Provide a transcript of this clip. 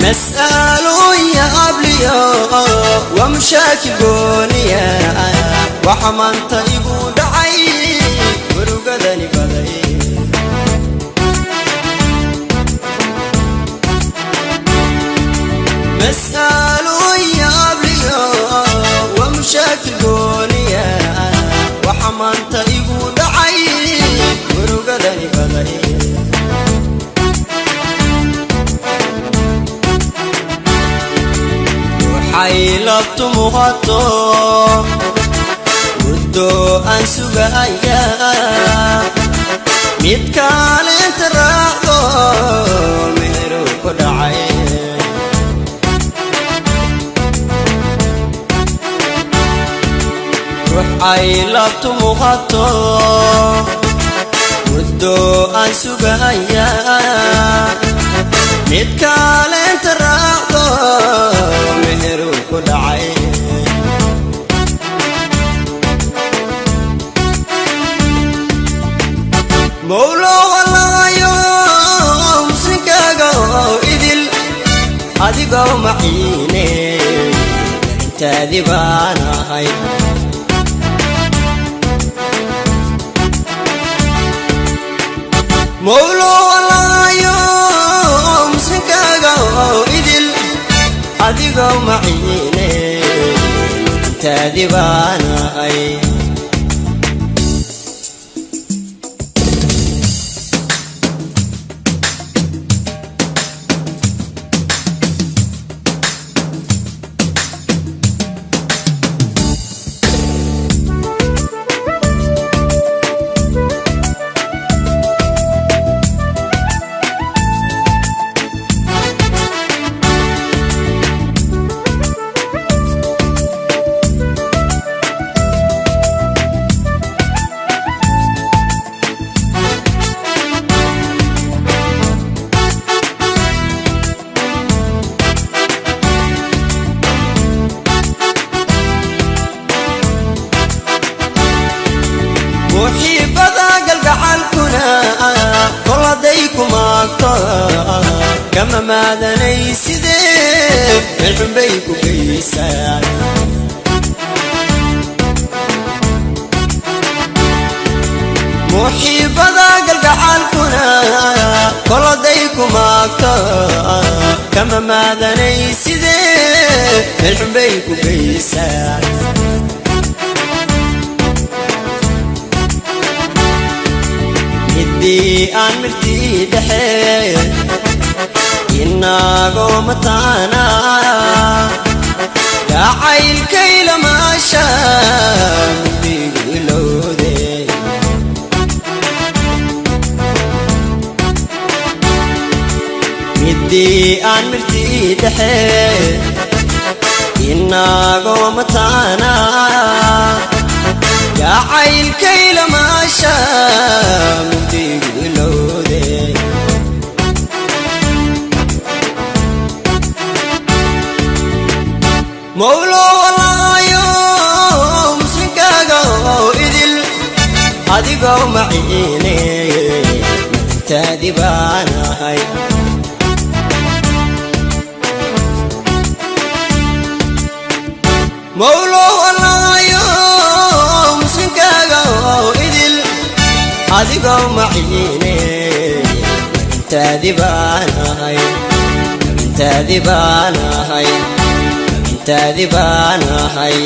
Mas'alooyin abliyo waa mashaakil gooniya, waxa maanta igu dhacay murugadani baday. Mas'alooyin abliyo waa mashaakil gooniya, waxa maanta igu dhacay murugadani baday. Waxay labtu muuqato muddo aan sugaya, mid kaalinta raacdo meheru ku dhacay. Ruuxay labtu muuqato muddo aan sugaya, mid kaalinta raacdo meheru ku dhacay. Mowlow allahayo muslinkaaga oo idil, adigoo maciine intaadi baan ahay. Mowlow allahayo muslinkaaga oo idil, adigoo maciine intaadi baan ahay. Muxiibada galgacalkuna kol hadday ku maagto, kama maadanay sidee meelxun bay ku geysaa. Muxiibada galgacalkuna kol hadday ku maagto, kama maadanay sidee meelxun bay ku geysaa. Midii aan mirtii dhexe inagoo mataana jacaylkaylamaasha mugdigu ilowde. Midii aan mirtii dhexe inagoo mataana jacaylkaylamaasha mugdigu ilowde. Mowlow allahayo muslinkaaga oo idil, adigoo maciine intaadi baan ahay. Mowlow allahayo muslinkaaga oo idil, adigoo maciine intaadi baan ahay, intaadi baan ahay, intaadi baan ahay.